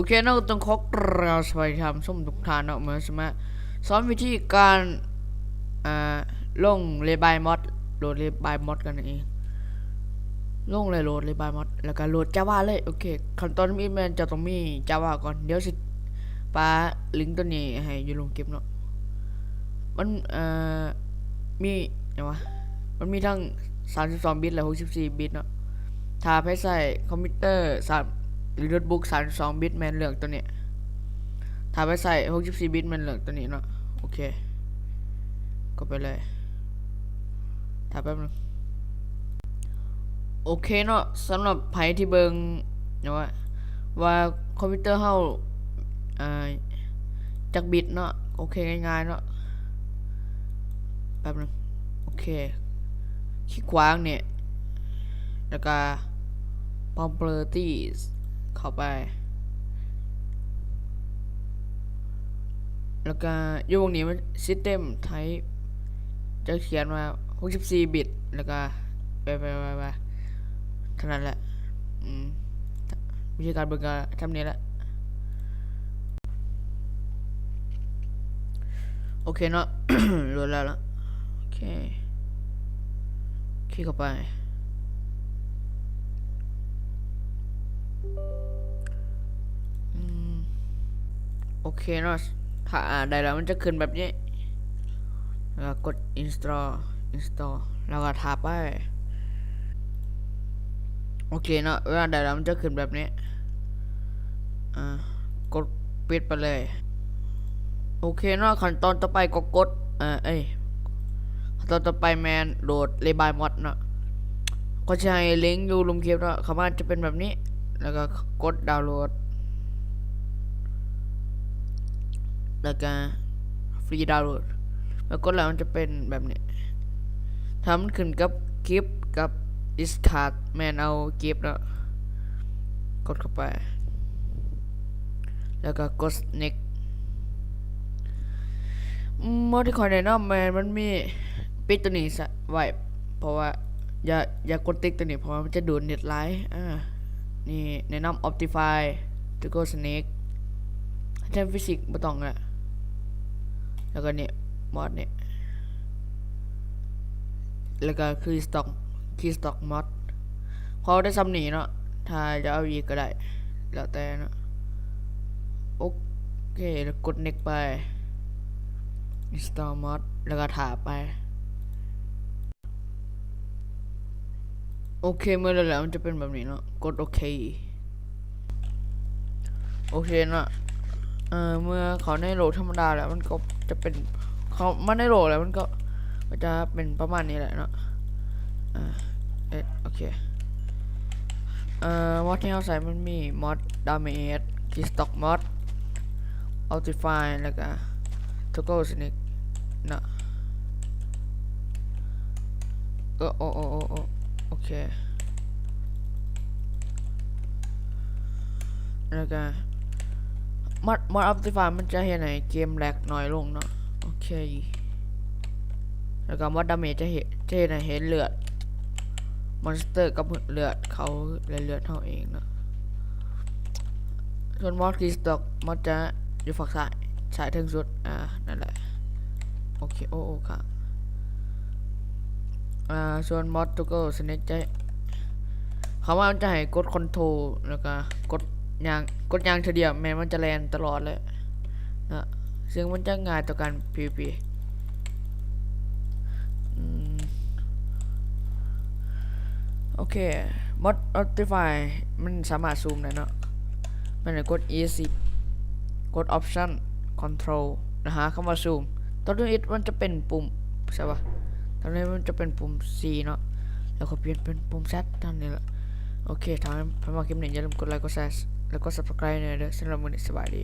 ເຄເນາະ ຕ້ອງຂໍກາບສະບາຍດີທ່ານຜູ້ຊົມທຸກທ່ານເນາະ. ມື້ນີ້ຊິມາສອນວິທີການ ອ່າ ລົງເລບາຍມອດ ໂຫຼດເລບາຍມອດກັນນັ້ນເອງ ລົງແລ້ວໂຫຼດເລບາຍມອດ ແລ້ວກໍໂຫຼດຈາວາເລີຍ. ໂອເຄ ຂັ້ນຕອນທຳອິດແມ່ນເຈົ້າຕ້ອງມີຈາວາກ່ອນ. ດຽວຊິປະລິງໂຕນີ້ໃຫ້ຢູ່ລຸ່ມຄລິບເນາະ. ມັນ ເອີ ມີຫຍັງວະ ມັນມີທັງສາມສິບສອງບິດ ແລະ ຫົກສິບສີ່ບິດເນາະ. ຖ້າໃຜໃຊ້ຄອມພິວເຕີສາມ ຫຼື ໂນ້ດບຸກສາມສິບສອງບິດ ແມ່ນເລືອກໂຕນີ້. ຖ້າໃຜໃຊ້ຫົກສິບສີ່ບິດ ແມ່ນເລືອກໂຕນີ້ເນາະ. ໂອເຄ ກົດໄປເລີຍ. ຖ້າແປັບໜຶ່ງ. ໂອເຄເນາະ, ສຳລັບໃຜທີ່ເບິ່ງເນາະ ວ່າ ວ່າຄອມພິວເຕີເຮົາ ເອີ ຈັກບິດເນາະ. ໂອເຄ ງ່າຍໆເນາະ. ແປັບໜຶ່ງ. ໂອເຄ ຄລິກຂວານີ້ ແລ້ວກະ properties ເຂົ້າໄປ ແລ້ວກະຢູ່ໝ່ອງນີ້ມັນ system type ຈະຂຽນວ່າຫົກສິບສີ່ບິດ ແລ້ວກະ ໄປ ໄປ ໄປ ໄປ ເທົ່ານັ້ນແຫຼະ. ອືມ ວິທີການເບິ່ງກໍຊ່ຳນີ້ແຫຼະ. ໂອເຄເນາະ ໂຫຼດແລ້ວລະ. ໂອເຄ ຄລິກເຂົ້າໄປ. ອືມ ໂອເຄເນາະ, ຖ້າໄດ້ແລ້ວມັນຈະຂຶ້ນແບບນີ້ ແລ້ວກໍກົດ install install ແລ້ວກໍຖ້າໄປ. ໂອເຄເນາະ, ເວລາໄດ້ແລ້ວມັນຈະຂຶ້ນແບບນີ້ ອ່າ ກົດປິດໄປເລີຍ. ໂອເຄເນາະ, ຂັ້ນຕອນຕໍ່ໄປກໍກົດ ເອີ ເອີຍ ຂັ້ນຕອນຕໍ່ໄປແມ່ນໂຫຼດເລບາຍມອດເນາະ. ກໍຈະໃຫ້ລິງຢູ່ລຸ່ມຄລິບເນາະ, ເຂົ້າມາຈະເປັນແບບນີ້ ແລ້ວກໍກົດດາວໂຫຼດ ແລ້ວກໍຟຣີດາວໂຫຼດ. ເມື່ອກົດແລ້ວມັນຈະເປັນແບບນີ້. ຖ້າມັນຂຶ້ນກັບກິບກັບດິສຄາດ ແມ່ນເອົາກິບເນາະ, ກົດເຂົ້າໄປ ແລ້ວກໍກົດເນັກ. ມອດທີ່ຂ້ອຍແນະນຳແມ່ນມັນມີ ປິດໂຕນີ້ຊະໄວ້ ເພາະວ່າ ຢ່າ ຢ່າກົດຕິກໂຕນີ້ ເພາະວ່າມັນຈະດູດເນັດຫຼາຍ. ອ່າ ນີ້ແນະນຳ Optifine, Toggle Snake, Atom Physics ບໍ່ຕ້ອງລະ. ແລ້ວກໍນີ້ ມອດນີ້ ແລ້ວກໍ Keystalk Keystalk Mod. ພໍໄດ້ຊ່ຳນີ້ເນາະ, ຖ້າຈະເອົາອີກກໍໄດ້ ແລ້ວແຕ່ເນາະ. ໂອເຄ ແລ້ວກົດ next ໄປ install mod ແລ້ວກໍຖ້າໄປ. ໂອເຄ ເມື່ອແລ້ວ ແລ້ວມັນຈະເປັນແບບນີ້ເນາະ, ກົດໂອເຄ. ໂອເຄເນາະ, ເມື່ອເຂົ້າໃນໂຫຼມທຳມະດາແລ້ວ ມັນກໍຈະເປັນ ເຂົ້າມາໃນໂຫຼມແລ້ວ ມັນກໍ ກໍຈະເປັນປະມານນີ້ແຫຼະເນາະ. ເອີ ໂອເຄ ມອດທີ່ເຮົາໃຊ້ມັນມີ mod damage, Keystalk mod, Optifine ແລ້ວກະ Toggle Snake ເນາະ. ເອີ ໂອ ໂອ ໂອ ໂອ ໂອເຄ ແລ້ວກະ mod mod Optifine ມັນຈະເຮັດໃຫ້ເກມແລັກນ້ອຍລົງເນາະ. ໂອເຄ ແລ້ວກະ mod damage ຈະເຮັດ ຈະເຮັດໃຫ້ເຫັນເລືອດມອນສເຕີກັບເລືອດເຂົາ ແລະ ເລືອດເຮົາເອງເນາະ. ສ່ວນ mod Keystalk mod ຈະຢູ່ຝັ່ງຊ້າຍ ຊ້າຍເທິງສຸດ ອ່າ ນັ້ນແຫຼະ. ໂອເຄ ໂອ ໂອ ຂ້າງ ອ່າ ສ່ວນ mod Toggle Snake ຈະ ເຂົ້າມາມັນຈະໃຫ້ກົດ control ແລ້ວກະກົດຍ່າງ ກົດຍ່າງເທື່ອດຽວ ແມ່ນມັນຈະແລ່ນຕະຫຼອດເລີຍເນາະ, ເຊິ່ງມັນຈະງ່າຍຕໍ່ການ PVP. ອືມ ໂອເຄ mod Optifine ມັນສາມາດຊູມໄດ້ເນາະ. ແມ່ນກົດ E ສິບ ກົດ Option Control ແລ້ວຫາຄຳວ່າ Zoom. ຕອນນີ້ມັນຈະເປັນປຸ່ມ ໃຊ່ປະ? ຕອນນີ້ມັນຈະເປັນປຸ່ມ C ເນາະ, ແລ້ວກໍປ່ຽນເປັນປຸ່ມ Z ຕອນນີ້ລະ. ໂອເຄ ຖ້າໃຜມັກຄລິບນີ້ ຢ່າລືມກົດໄລ ກົດແຊ ແລະ ກົດ Subscribe ແດ່ເດີ. ສຳລັບມື້ນີ້ ສະບາຍດີ.